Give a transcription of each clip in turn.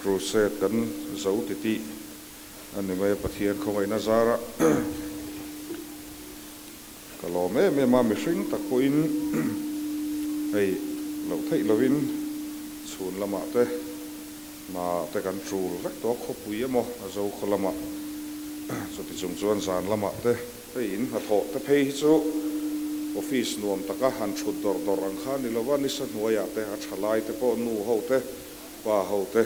Crusade kan zo titih a ni mai a, Pathian khawngaihna zara ka lawm em em a, mihring tak pawhin hei loh theih lovin chhun lamah te hna te kan tul vek tawh a, khawpui emaw a zo khaw lamah chuti chung chuan zan lamah te hei in hnathawh te phei hi chu office nuam taka han thut dawrh dawrh ang kha a ni lova, nisa hnuaiah te a tha lai te pawh nu ho te pa ho te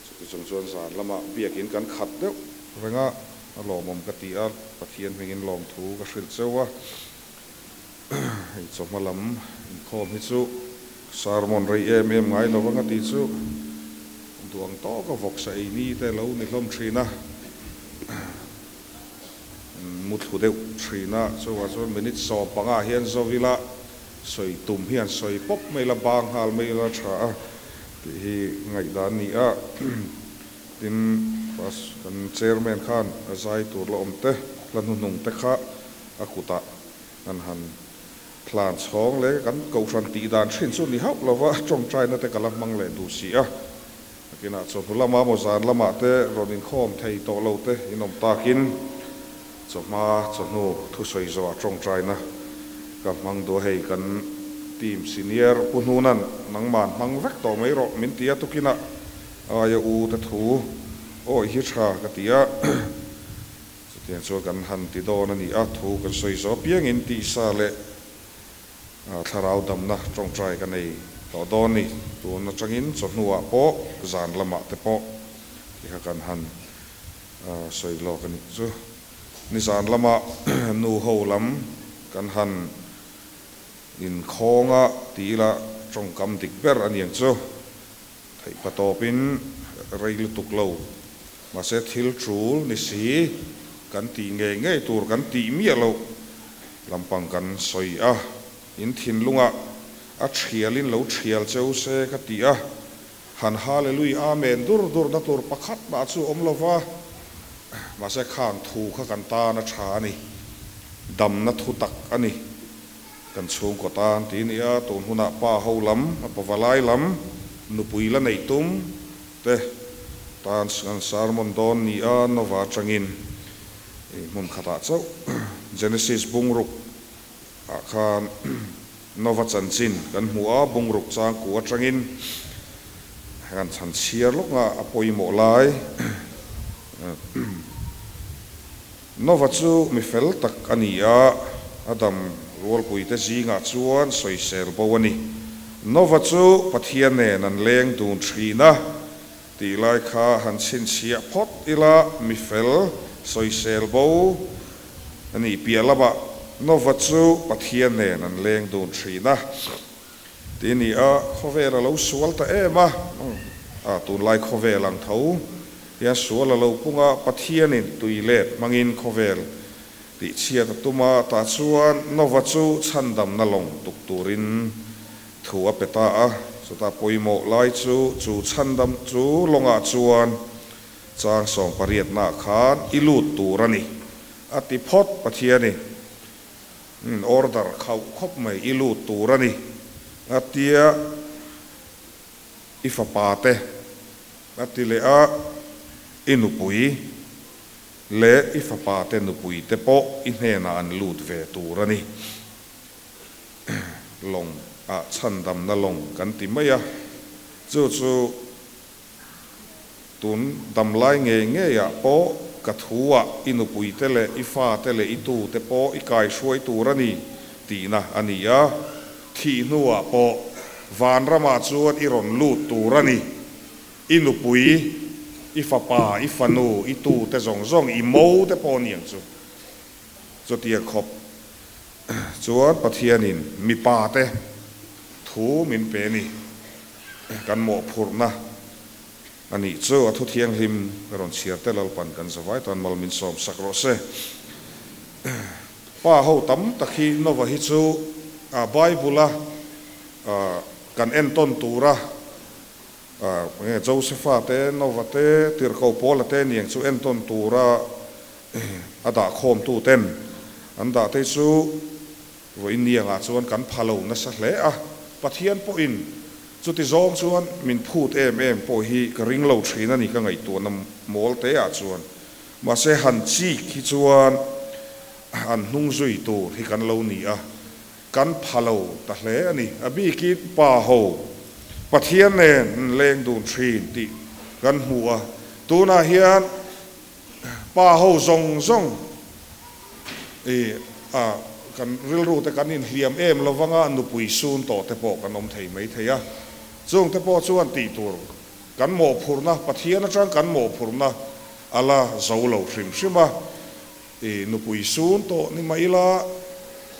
Chuti chung chuan zan lamah biakin kan khat deuh reng a, a lawmawm ka ti a, Pathian hmingin lawmthu ka hrilh cheu a. Hei chawhma lam inkhawm hi chu sermon rei em em ngai lo ang a tih chu duang tawka vawksa ei ni te lo ni hlawm thin a, muthlu deuh thin a, chuvah chuan minute 15 ah hian zo ila sawi tum hian sawi pawp mai ila, bang nghal mai ila tha a. Tih hi ngaihdan a ni a, tin kan chairman khan a zai tur la awm te, hla hnuhnung te kha a kutah kan han hlan chhawng leh kan kohhran tih dan thin chu ni hauh lova tawngtaina te ka la hmang leh duh si a. Nakinah chawhnu lama maw zan lamah te rawn inkhawm thei tawh lo te inawm takin chawhma chawhnu thusawi zawhah tawngtaina Ka hmang duh a hei kan team senior Pu Hnunan nangman hmang vek tawh mai rawh min ti a tukinah aia u te thu awi hi tha ka ti a chutiang chuan kan han ti dawn a ni a thu kan sawi zawh apiangin tisa leh thlarau damna tawngtai ka nei tawh dawn ni tun atangin chawhnuah pawh zan lamah te pawh ti kha kan han sawi lawk a nih chu. Nizan lama nu ho lam kan han inkhawng a ti ila tawngkam dik ber a niang chu. Theih pa tawpin rei lutuk lo. Mahse thil tul ni si kan tih ngei ngei tur kan tih miah loh lampang kan sawi a. In thinlungah a thialin lo thial cheu se ka ti a. Han Hallelui Amen dur dur na tur pakhat mah chu awm lo va, mahse khang thu kha kan tan a tha a ni, damna thu tak a ni, kan chhungkaw tan ti nia, tun hunah pa ho lam, a pavalai lam, nupui la neih tum te tan kan sermon dawn nia Nova atangin hmun khatah chauh Genesis bungruk ah khan Nova chanchin kan hmu a, bungruk changku atangin kan chhan chhiar lawk nga a pawimawh lai. Nova chu mi fel tak a ni a, a dam rualpuite zingah chuan sawisel bo a ni. Nova chu Pathian nen an leng dun thin a, tih lai kha han chhinchhiah phawt ila mi fel sawisel bo A nih piah lamah Nova chu Pathian nen an leng dun thin a, ti ni a, khawvel a lo sual ta em a, a tunlai khawvel ang tho hian sual a lo pung a, Pathianin tui let hmangin khawvel tih chhiat a tum a, tah chuan Nova chu chhandamna lawng tuk turin thu a pe ta a, chutah pawimawh lai chu chu chhandam chu lawngah chuan Chang 18-naah khan i lut tur a ni, a ti phawt Pathianin. Min order khauh khawp mai, i lut tur a ni, a tia i fapa te, a ti leh a, i nupui leh i fapa te nupui te pawh i hnenah an lut ve tur a ni. Lawng ah chhandamna lawng kan ti mai a, chu chu. Tun damlai ngei ngeiah pawh ka thu-ah i nupuite leh i fate leh i tute pawh i kaihruai tur a ni tihna a ni a, thih hnuah pawh vanramah chuan i rawn lut tur a ni. I nupui, i fapa, i fanu, i tute zawng zawng, i mo te pawh a ni ang chu. Chutiang khawp chuan Pathianin mipate thu min pe a ni. Kan mawhphurhna a nih chu a thu thianghlim ka rawn chhiar te Lalpan kan zavai tan mal min sawm sak rawh se. Pa ho tam tak hi Nova hi chu Bible a kan entawn tura nge Josepha te Nova te Tirhkoh Paula te niang chu entawn tura a dah khawm tu ten an dah te chu Vawiin niangah chuan kan pha lo nasa hle a, Pathian pawhin Chuti zawng chuan min phut em em pawh hi ka ring lo thin a ni ka ngaihtuahna mawl te ah chuan. Mahse han chik hi chuan an hnung zui tur hi kan lo ni a, kan pha lo ta hle a ni. A bikin pa ho Pathian nen an leng dun thin tih kan hmu a, tunah hian Pa ho zawng zawng i a kan rilru te kan inhliam em lovanga nupui sun tawh te pawh kan awm thei mai thei a. Chung te pawh chuan tih tur kan mawhphurhna, Pathian atang kan mawhphurhna a la zo lo hrim hrim a. I nupui sun tawh ni mah ila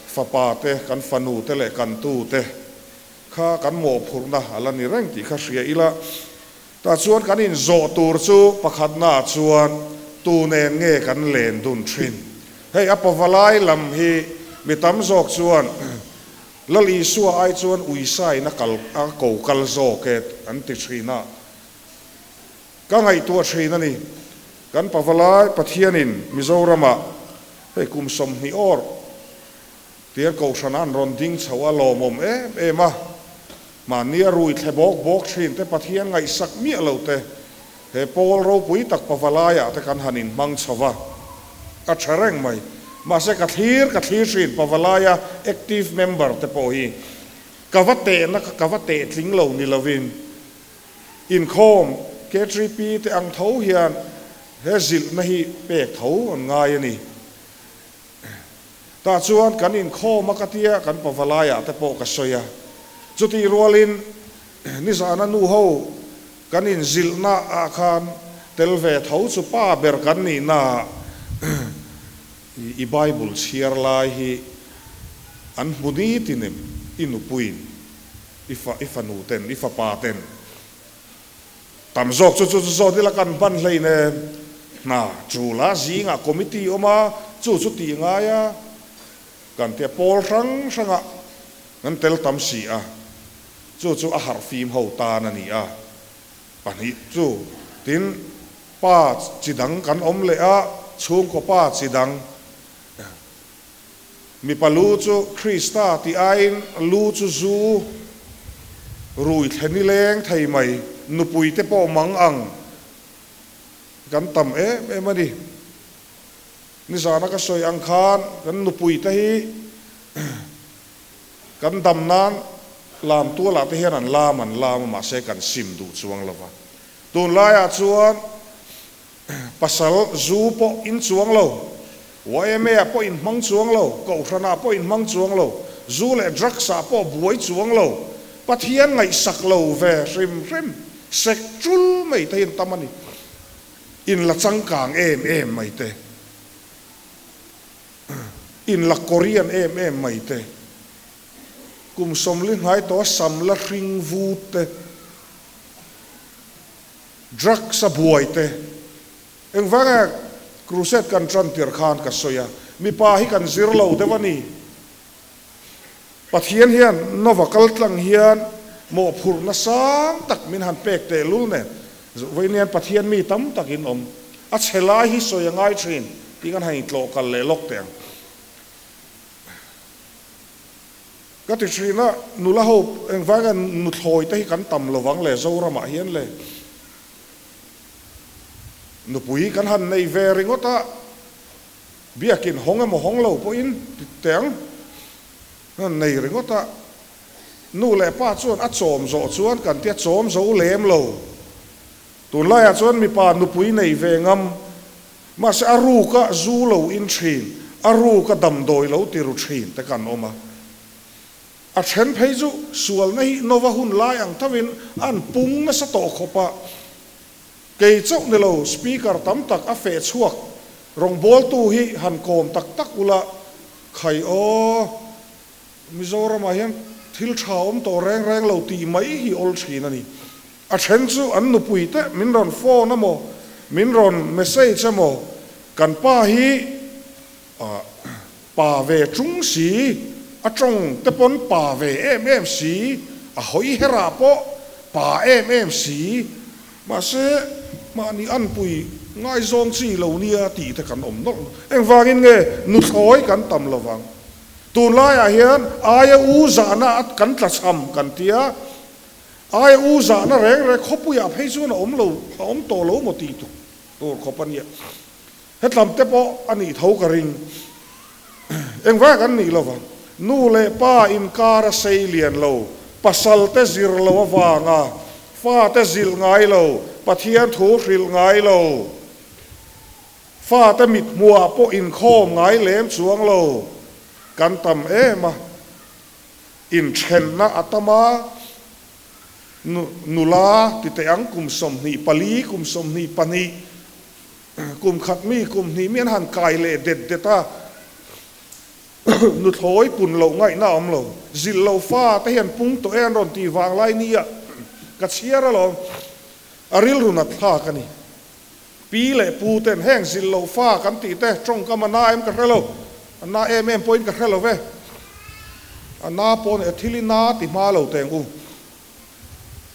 fapa te, kan fanu te leh kan tu te kha kan mawhphurhna a la ni reng tih kha hria ila. Tah chuan kan inzawh tur chu pakhatnaah chuan tu nen nge kan len dun thin? Hei a pavalai lam hi mi tam zawk chuan Lal Isua ai chuan uisain a kal a ko kal zawk e an ti thin a, ka ngaihtuah thin a ni. Kan pavalai Pathianin Mizoramah hei kum 20 awr Tiang kohhran an rawn ding chho a lawmawm em em a, mahni a rui thle bawk bawk thin te Pathian ngaihsak miah lo te he pawl ropui tak pavalaiah te kan han inhmang chho va, a tha reng mai. Mahse ka thlir ka thlir thin pavalaia active member te pawh hi ka va tehna ka va teh tling lo ni lovin inkhawm KTP te ang tho hian he zilhna hi pek tho an ngai a ni. Tah chuan kan inkhawm a ka tia, kan pavalaiah te pawh ka sawi a. Chutih rualin nizana nu ho kan inzilhna ah khan tel ve tho chu pa ber kan nihna ah i Bible chhiar lai hi an hmu ni tinem i nupuiin, i fa i fanu ten, i fapa ten. Tam zawk chu chu chu zawt ila kan hman hleinem. Hna chula zingah committee awm a, chu chu tih ngai a, kan tia pawl hrang hrangah kan tel tam si a, chu chu a harh fim ho tan a ni a. 2 chu tin pa chi dang kan awm leh a, chhungkaw pa chi dang. Mipa lu chu Krista tih aiin lu chu zu rui thlen i leng thei mai, nupui te pawh mang ang kan tam em em a ni. Nizana ka sawi ang khan kan nupui te hi kan dam nan lam tualah te hian an lam an lam a mahse kan sim duh chuang lo va. Tunlaiah chuan Pasal zu pawh in chuang lo, YMA ah pawh in hmang chuang lo, Kohhran ah pawh in hmang chuang lo, zu leh drugs ah pawh buai chuang lo, Pathian ngaihsak lo ve hrim hrim, sek tul mai te hi an tam a ni. In la changkang em em mai te, in la Korean em em mai te, kum 40 hnai tawha sam la hring vut te, Drugs a buai te. Engvang e crusade kan tan tir khan ka sawi a, mipa hi kan zir lo deuh a ni. Pathian hian Nova kal tlang hian mawhphurhna sang tak min han pek teh lul nen, vawiin hian Pathian mi tam tak in awm. A chhe lai hi sawi a ngai thin tih kan han intlawh kal leh lawk teh ang. Ka ti thin a, nula ho engvang nge nuthlawi te hi kan tam lovang le Zoramah hian le. Nupui kan han nei ve ringawt a, biakin hawng emaw hawng lo pawhin ti teh ang, han nei ringawt a, nu leh pa chuan a chawm zawh chuan kan tia chawm zo lem lo. Tunlaiah chuan mipa nupui nei ve ngam Mahse a ruka zu lo in thin, a ruka damdawi lo ti ru thin te kan awm a. A then phei chu sualna hi Nova hun lai ang thovin an pung nasa tawh khawp a. Kei chauh ni lo speaker tam tak a feh chhuak rawngbawltu hi han kawm tak tak ula khai aw. Mizoramah hian thil tha awm tawh reng reng lo tih mai hi awl thin a ni. A then chu an nupui te min rawn phone emaw, min rawn message emaw, kan pa hi pa ve chung si, a tawng te pawn pa ve em em si, a hawi herah pawh pa em em si, mahse mahni anpui ngaizawng chi lo nia tih te kan awm nawlh. Engvangin nge nuthlawi kan tam lovang? Tunlaiah hian aia u zahna kan tlachham kan tia. Aia u zahna reng reng khawpuiah phei chuan a awm lo, a awm tawh lo maw tih tur khawp a nia. Hetlam te pawh a nih tho ka ring. Engvai kan nih lo vang. Nu leh pa inkar a sei lian lo, pasal te zir lo avanga fa te zilh ngai lo, Pathian thu hrilh ngai lo, fa te mithmuhah pawh inkhawm ngai lem chuang lo kan tam em a. Inthenna a tam a, nula ti teh ang kum 24, kum 22, Kum khat mi, kum hnih mi an han kai leh det det a, nuthlawi pun loh ngaihna a awm lo. Zilh lo fa te hian pung tawh e an rawn tih vang lai nia ka chhiar alawm. A rilru nat thlak a ni. Pi leh pu ten heng zilh loh fa kan tih te tawngkam a na em ka hre lo, a na em em pawhin ka hre lo ve. A na pawh a ni, thil i na ti hma lo teng u.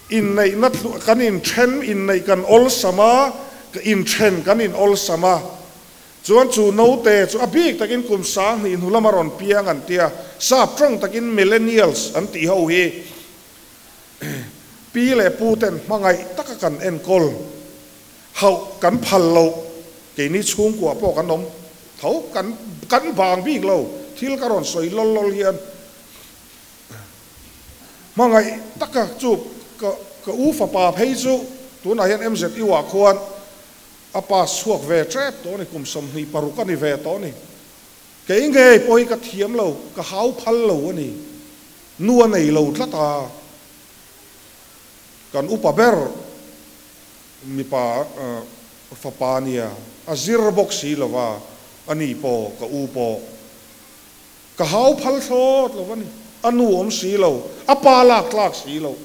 Inneihna kan inthen, inneih kan awlsam a, inthen kan in awlsam a. Chuan chu naute chu a bik takin kum 2000 hnu lama rawn piang an tia, sap tawng takin millennials an tih ho hi pi leh pu ten hmangaih taka kan enkawl hauh kan phal loh, keini chhungkua pawh kan awm tho, kan kan bang bik lo, thil ka rawn sawi lawl lawl hian. Hmangaih taka chu ka ka u fapa phei chu tunah hian MZU ah khuan a pass chhuak ve tep tawh a ni, kum 26 a ni ve tawh a ni. Kei ngei pawh hi ka thiam lo, ka hau phal lo a ni. Nu a nei lo tlat a, kan upa ber mipa fapa nia, a zir bawk si lo va, a ni pawh ka u pawh. Ka hau phal thlawt lo a ni. A nu awm si lo, a pa lak tlak si lo.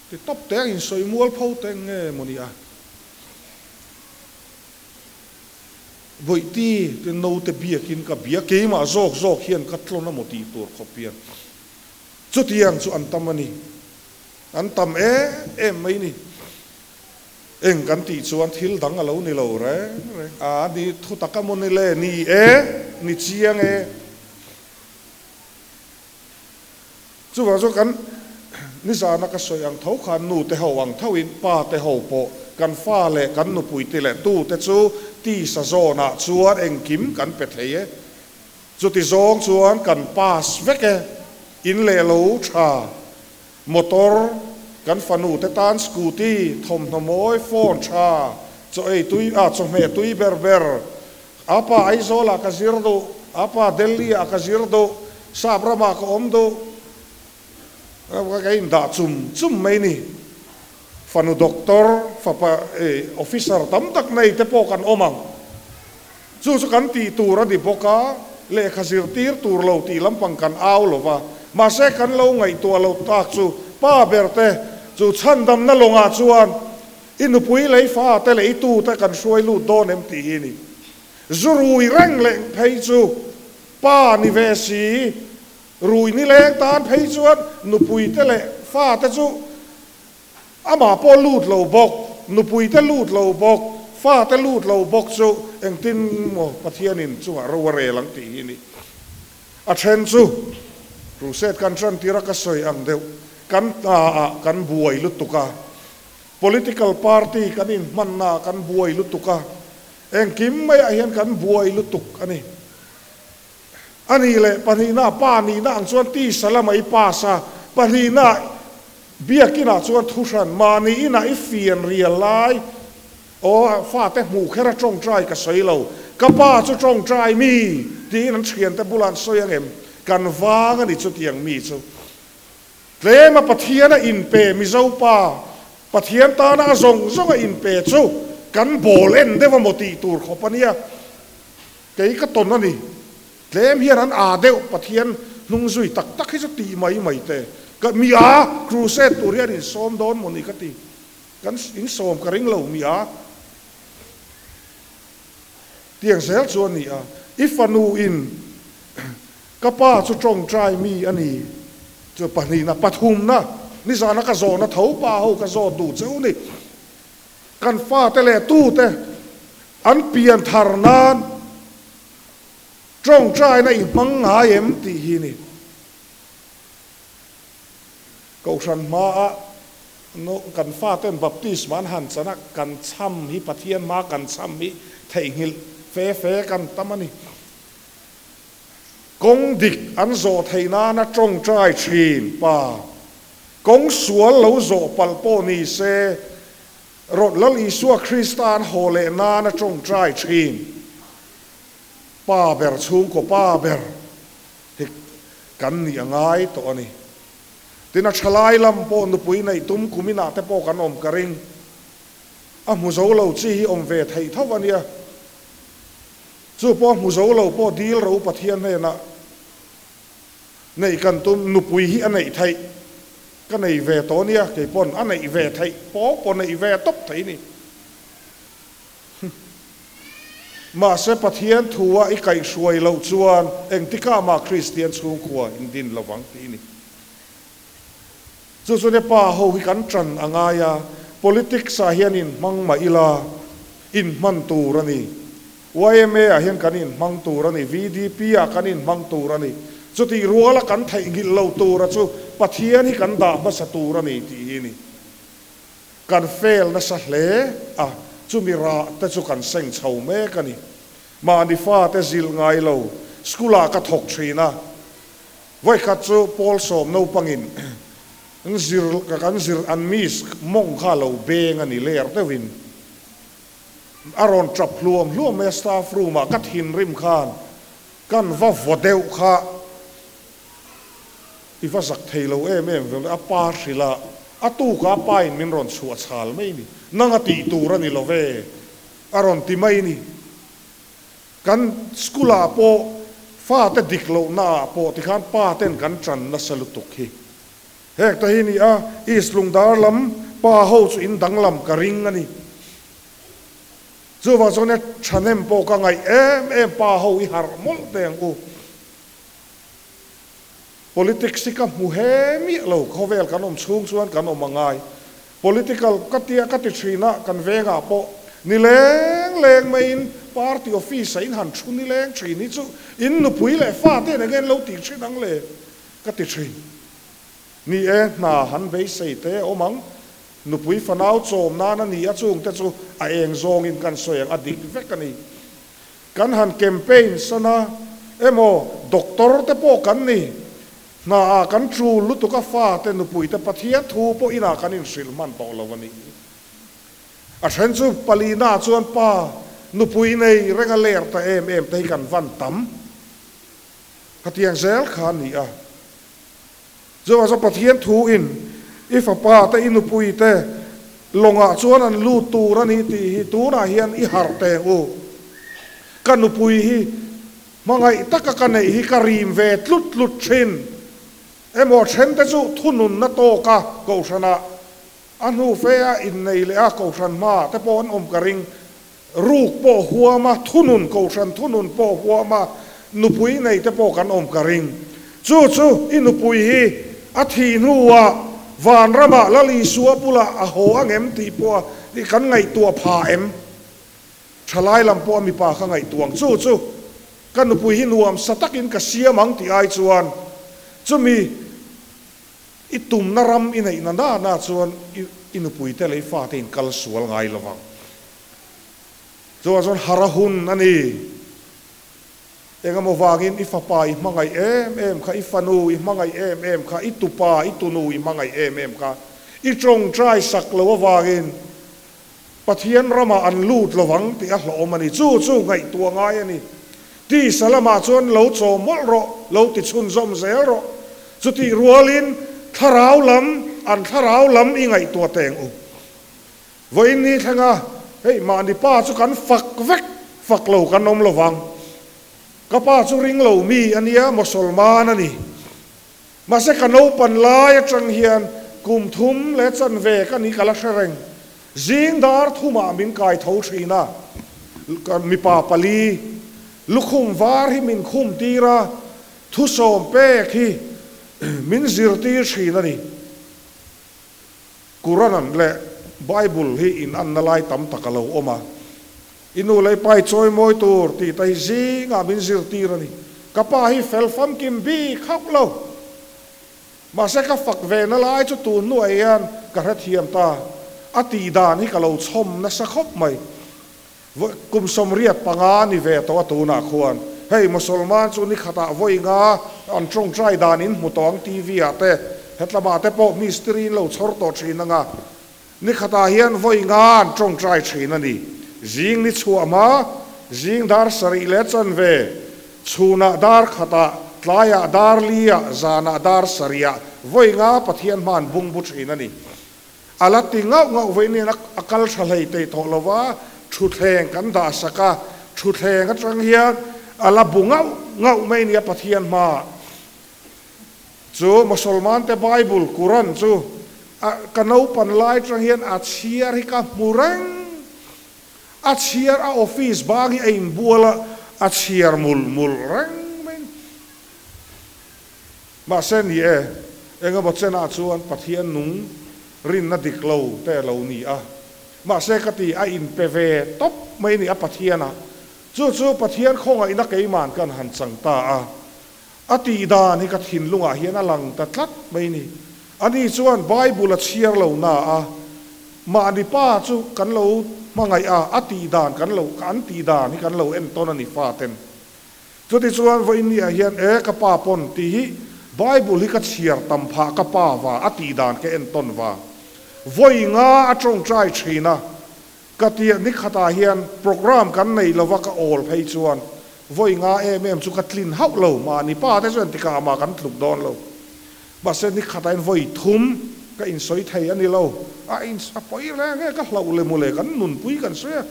Ti tawp te a insawi mual pho te nge maw ni a? Vawihti te naute biakin ka bia, keimah zawk zawk hian ka tlawn a maw tih tur khawp hian chutiang chu an tam a ni. An tam em em mai ni. Eng kan tih chuan thil dang a lo ni lo reng reng a, ni thu tak a maw ni le, ni e, ni chiang e. Chuvang chuan kan nizana ka sawi ang tho khan nu te ho ang thoin pa te ho pawh kan fa leh kan nupui te leh tu te chu tisa zawnah chuan engkim kan pe thei e. Chuti zawng chuan kan pass vek e, in leh lo tha. Motor, kan fanu te tan scooty, thawmhnaw mawi, phone tha, chaw ei tui ah chawhmeh tui ber ber, a pa Aizawl ah ka zir duh, a pa Delhi ah ka zir duh, sap ram ah ka awm duh, ka indah chum chum mai ni. Fanu doctor, fapa officer tam tak nei te pawh kan awm ang. Chu chu kan tih tur a ni bawk a, lehkha zirtir tur lo tih lampang kan au lo va, mahse kan lo ngaihtuah lo tak chu pa ber te chu chhandamna lawngah chuan i nupui lei fa te leh i tu te kan hruai lut dawn em tih hi a ni. Zu rui reng leh phei chu pa ni ve si, rui nileng tan phei chuan nupui te leh fa te chu Amah pawh lut lo bawk, nupuite lut lo bawk, fate lut lo bawk chu engtin maw Pathianin chungah ro a rel ang tih hi ni. A then chu Crusade kan tan tir a ka sawi ang deuh, kan hnaah kan buai lutuk a, political party kan inhmannaah kan buai lutuk a, engkim maiah hian kan buai lutuk a ni. A nih leh pahnihna pa nihna ang chuan tisa lama i pass a, pahnihna biakinah chuan thuhran mahni inah i fian rial lai aw fate hmuh kher a tawngtai ka sawi lo, ka pa chu tawngtai mi tiin an thiante bulah an sawi ang em? Kan vang a ni chutiang mi chu. Tlema Pathiana inpe Mizo pa, Pathian tana a zawng zawnga inpe chu kan bawl en deuh a maw tih tur khawp a nia. Kei ka tawn a ni. Tlem hian an aa deuh Pathian hnung zui tak tak hi chu tih mai mai te. Ka mi a crusade tur hian insawm dawn maw ni ka ti. Kan insawm ka ring lo mi a. Tiang zel chu a ni a. I fanu in ka pa chu tawngtai mi a ni. Chu pahnihna, pathumna, nizana ka zawhna tho pa ho ka zawt duh cheu ni. Kan fate leh tute an pian thar nan tawngtaina i hmang ngai em tih hi ni. Kohhran hmaah. Kan faten baptisma an han chan a, kan chham hi Pathian hmaa kan chham hi theihnghilh fe fe kan tam a ni. Kawng dik an zawh theih nana tawngtai thin pa, kawng sual lo zawh palh pawh ni se, rawt Lal Isua Krista an haw leh nana tawngtai thin pa ber, chhungkaw pa ber hi kan nih a ngai tawh a ni. Tin, a thalai lam pawh nupui neih tum kum inah te pawh kan awm ka ring. A hmu zo lo chi hi awm ve theih tho a nia. Chu pawh hmu zo lo pawh dil ro Pathian hnenah neih kan tum, nupui hi a neih theih, ka nei ve tawh nia, kei pawn a neih ve theih, pawh pawh neih ve tawp thei ni. Mahse Pathian thua i kaihhruai loh chuan engtikah mah Kristian chhungkua in din lovang tih ni. Chu chuan pa ho hi kan ṭan a ngai a, politics ah hian inhmang mah ila, inhman tur a ni. YMA ah hian kan inhmang tur a ni, VDP ah kan inhmang tur a ni. Chutih ruala kan theihnghilh lo tura chu Pathian hi kan dah hmasa tur a ni tih hi a ni. Kan fail nasa hle a, chumi rah te chu kan seng chho mek a ni. Mahni fate zilh ngai lo, school ah ka thawk thin a, vawikhat chu pawl sawm naupangin an zir kan zir an miss mawng kha lo beng a ni ler deuhin a rawn tap hluam hluam mai a staff room ah ka thinrim khan kan va vaw deuh kha. I va zak thei lo em em ve a pa hrilh a, a tuka a pa in min rawn chhuah chhal mai ni, nang a tih tur a ni lo ve a rawn ti mai ni. Kan school ah pawh fate dik lohna ah pawh tikhan pa ten kan tan nasa lutuk hi. Heng te hi ni a, East Lungdar lam pa ho chu in danglam ka ring a ni. Chuvang chuan e thahnem pawh ka ngaih em em pa ho i harh mawlh teh ang u. Politics hi ka hmu he miah lo, khawvel kan awm chhung chuan kan awm a ngai. Political ka tia ka ti thin a, kan vengah pawh ni leng leng maiin party office ah in han thu ni leng thin hi chu in nupui leh fa te eng nge an lo tih thin ang le ka ti thin. Ni e, hna han beisei te a awm ang, nupui fanau chawm nan a ni a chungte chu a eng zawngin kan sawi ang a dik vek a ni. Kan han campaign san a, emaw doctor te pawh kan ni, hna ah kan tul lutuk a fa te nupui te Pathian thu pawh inah kan inhrilh hman tawh lo a ni. A then chu palina ah chuan pa nupui nei reng a ler ta em em te hi kan van tam. Khatiang zel kha a ni a. Chuvang chuan Pathian thu in i fapa te i nupui te lawngah chuan an lut tur a ni tih hi tunah hian i harh teng u. Ka nupui hi hmangaih taka ka neih hi ka rim ve tlut tlut thin. Emaw then te chu thununna tawka kohhranah a hnu fe a innei leh a kohhran hmaah te pawh an awm ka ring. Ruk pawh huam a, thunun, kohhran thunun pawh huam a, nupui nei te pawh kan awm ka ring. Chu chu i nupui hi a thih hnuah vanramah Lal Isua bulah a haw ang em tih pawh a kan ngaihtuah pha em? Thalai lam pawh a mipa kha ngaihtuah ang. Chu chu ka nupui hi nuam sa takin ka siam ang tih ai chuan chumi i tumna ram i neihna nana chuan i nupuite leh i fate in kal sual ngai lovang. Chuvang chuan har a hun a ni. Engemaw vangin i fapa i hmangaih em em kha, i fanu i hmangaih em em kha, i tupa, i tunu i hmangaih em em kha, i tawngtai sak lo avangin Pathian ramah an lut lovang tih a hlawhawm a ni. Chu chu ngaihtuah ngai a ni. Tisa lamah chuan lo chaw mawlh rawh, lo ti chhunzawm zel rawh. Chutih rualin thlarau lam, an thlarau lam i ngaihtuah teng u. Vawiin ni thleng a, hei mahni pa chu kan fak vek fak lo kan awm lo vang. Ka pa chu ring lo mi a nia, Mosolman a ni. Mahse ka naupan lai atang hian kum thum leh chanve ka ni ka la hre reng. Zing dar thumah min kai tho thin a, mipa pali lukhum var hi min khum tir a, thusawm pek hi min zirtir thin a ni. Quran leh Bible hi in anna lai tam tak a lo awm a, i nu leh i pa i chawimawi tur tih te hi zingah min zirtir a ni. Ka pa hi fel famkim bik hauh lo. Mahse ka fak ve na lai chu tun hnuah hian ka hrethiam ta. A tih dan hi ka lo chhawm nasa khawp mai. Kum 85 ni ve tawh a tunah khuan hei Mosolman chu ni khatah vawi nga an tawngtai dan in hmu tawh ang TV ah te hetlamah te pawh mistiri in lo chhawr tawh thin anga ni khatah hian vawi nga an tawngtai thin a ni. Zing ni chhuah hma zing dar sarih leh chanve chhunah dar khatah tlaiah dar liah zanah dar sarihah vawi nga Pathian hma an bungbu thin a ni. A la ti ngauh ngauh vei nen a kal tha hlei tei tawh lo va, thutthleng kan dah sak a, thutthleng atang hian a la bu ngauh ngauh mai nia Pathian hmaah. Chu Mosolman te Bible, Quran chu a ka naupan lai atang hian a chhiar hi ka hmu reng. A chhiar a office bang hi a inbual a, a chhiar mul mul reng mai a ni. Mahse ni e, engemaw chenah chuan Pathian nung rinna dik lo te a lo ni a. Mahse ka ti, a inpe ve tawp mai ni a Pathianah. Chu chu Pathian khawngaihna keiman kan han chang ta a. A tih dan hi ka thinlungah hian a lang ta tlat mai ni. Ani chuan Bible a chhiar lo na a, mahni pa chu kan lo hmangaih a, a tih dan kan lo, an tih dan hi kan lo entawn a ni faten. Chutichuan vawiinniah hian e ka pa pawn tih hi Bible hi ka chhiar tam phah ka pa va a tih dan ka entawn va. Vawi nga a tawngtai thin a, ka tia ni khatah hian program kan nei lova ka awl phei chuan vawi nga em em chu ka tlin hauh lo mahni pa te chuan tikah mah kan tluk dawn lo. Mahse ni khatah hian vawi thum ka insawi thei a ni lo. A in a pawi reng nge ka hlauh le mawle kan nunpui kan sawi a.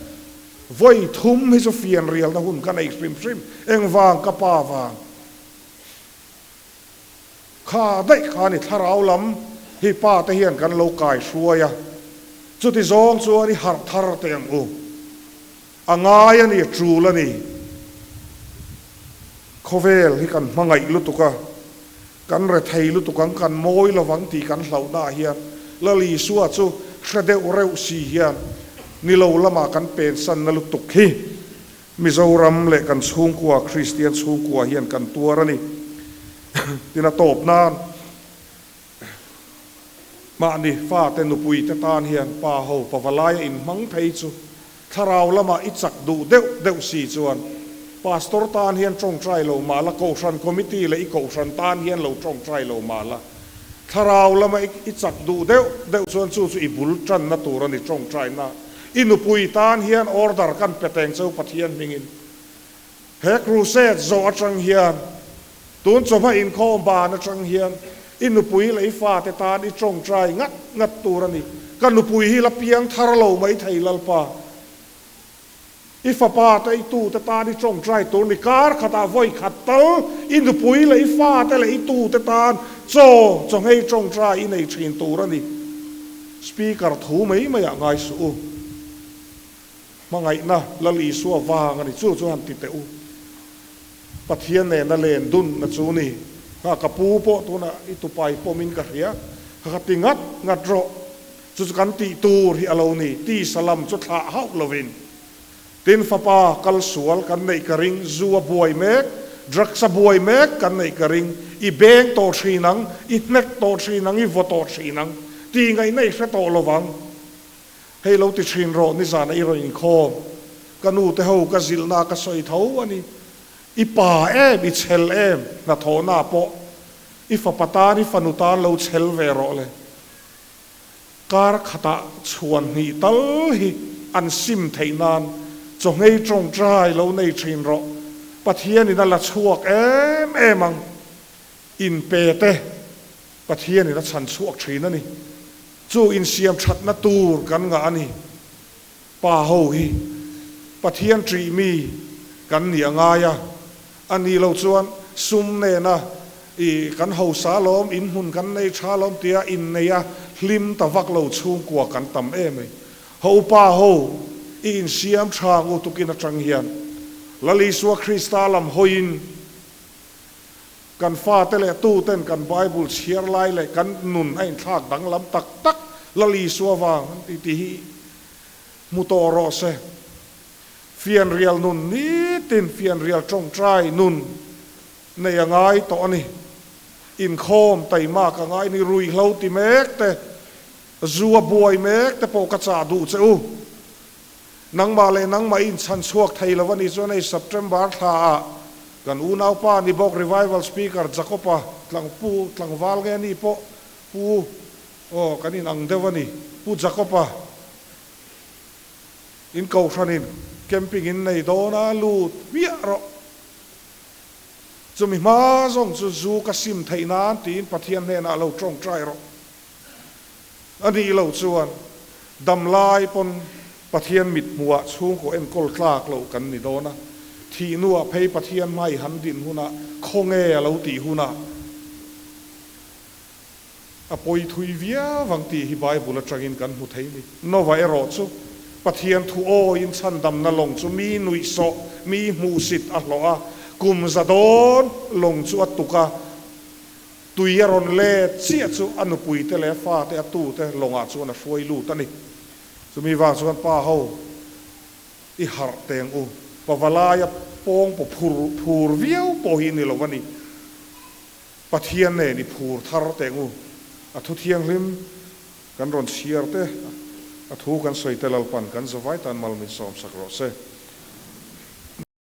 Vawi thum hi chu fian rialna hun ka nei hrim hrim, engvang ka pa vang kha daih kha ni thlarau lam hi pa te hian kan lo kai hruai a, chuti zawng chuan i harh thar teh ang u, a ngai a ni, tul a ni, khawvel hi kan hmangaih lutuk a. Kan rethei lutuk ang, kan mawi lovang tih kan hlauhnaah hian Lal Isua chu hre deuh reuh si hian ni lo lamah kan pensanna lutuk hi Mizoram leh kan chhungkua, Kristian chhungkua hian kan tuar a ni. Tin a tawp nan mahni fate nupui te tan hian pa ho pavalaia inhmang phei chu Thlarau lamah i chak duh deuh deuh si chuan Pastor tan hian tawngtai lo mah la, Kohhran Committee leh i Kohhran tan hian lo tawngtai lo mah la, Thlarau lama i chak duh deuh deuh chuan chu chu i bul tanna tur a ni tawngtaina. I nupui tan hian order kan pe teng cheu Pathian hmingin. He crusade zawh atang hian, tun chawhma inkhawm ban atang hian i nupui leh i fate tan i tawngtai ngat ngat tur a ni. Ka nupui hi la piang thar lo mai thei Lalpa. I fapa te i tute tan i tawngtai tur ni. Kar khatah vawi khat tal i nupui leh i fate leh i tute tan chaw chawnghei tawngtai i nei thin tur a ni. Speaker thu mai maiah ngai suh u. Hmangaihna Lal Isua vang a ni. Chu chu han ti teh u. Pathian nena len dunna chu ni. Kha ka pu pawh tunah i tupai pawmin ka hria. Kha ka ti ngat ngat rawh. Chu chu kan tih tur hi a lo ni. Tisa lam chu thlah hauh lovin. Tin fapa kal sual kan neih ka ring, zu a buai mek, drugs a buai mek kan neih ka ring. I beng tawh thin ang, i hnek tawh thin ang, i vaw tawh thin ang. Tih ngaihna i hre tawh lovang. Hei lo ti thin rawh, nizana i rawn inkhawm. Ka nu te ho ka zilhna ka sawi tho a ni. I pa em, i chhel em, hnathawhna pawh i fapa tan, i fanu tan lo chhel ve rawh le. Kar khatah chhuan hnih tal hi an sim theih nan chawhngei tawngtai lo nei thin rawh. Pathianin a la chhuak em em ang. Inpe te Pathianin a chhan chhuak thin a ni. Chu insiam thatna tur kan ngah a ni. Pa ho hi Pathian ṭih mi kan nih a ngai a, a nih loh chuan sum nena i kan hausa alawm, in hmun kan nei tha alawm tia innei a hlim ta vak lo chhungkua kan tam em ai. Ho pa ho i insiam tha ang u tukin atang hian Lal Isua Krista lam hawiin Kan fate leh tuten kan Bible chhiar lai leh kan nun a inthlak danglam tak tak Lal Isua vang an ti tih hi hmu tawh rawh se. Fianrial nun nitin fianrial tawngtai nun nei a ngai tawh a ni. Inkhawm taima ka ngai ni ruihhlo ti mek te, zu a buai mek te pawh ka chah duh che u. Nangmah leh nangmah i inchhan chhuak thei lo a nih chuan hei September thla ah kan unaupa ni bawk Revival Speaker Jacob-a tlangpu tlangval nge ni pawh Pu aw kan in ang deuh a ni Pu Jacob-a in kohhranin camping in nei dawn a lut hmiah rawh. Chumi hma zawng chu zu ka sim theih nan tiin Pathian hnenah lo tawngtai rawh. A nih lo chuan damlai pawn Pathian mit hmuhah chhungkaw enkawl tlak loh kan ni dawn a, thih hnuah phei Pathian hmai han din hunah khawnge a lo tih hunah A pawi thui viau ang tih hi Bible atangin kan hmu thei ni. Nova erawh chu Pathian thu awiin chhandamna lawng chu mi nuihsawh, mi hmuhsit a hlawh a, kum za dawn lawng chu a tuk a, tui a rawn let chiah chu a nupuite leh a fate a tute lawngah chuan a hruai lut a ni. Chumi vang chuan pa ho i harh teng u, pavalaia pawng paw phur phur viau pawh hi ni lo a ni. Pathian nen i phur thar teh ngu. A thu thianghlim kan rawn chhiar te, a thu kan sawi te Lalpan kan zavai tan mal min sawmsak rawh se.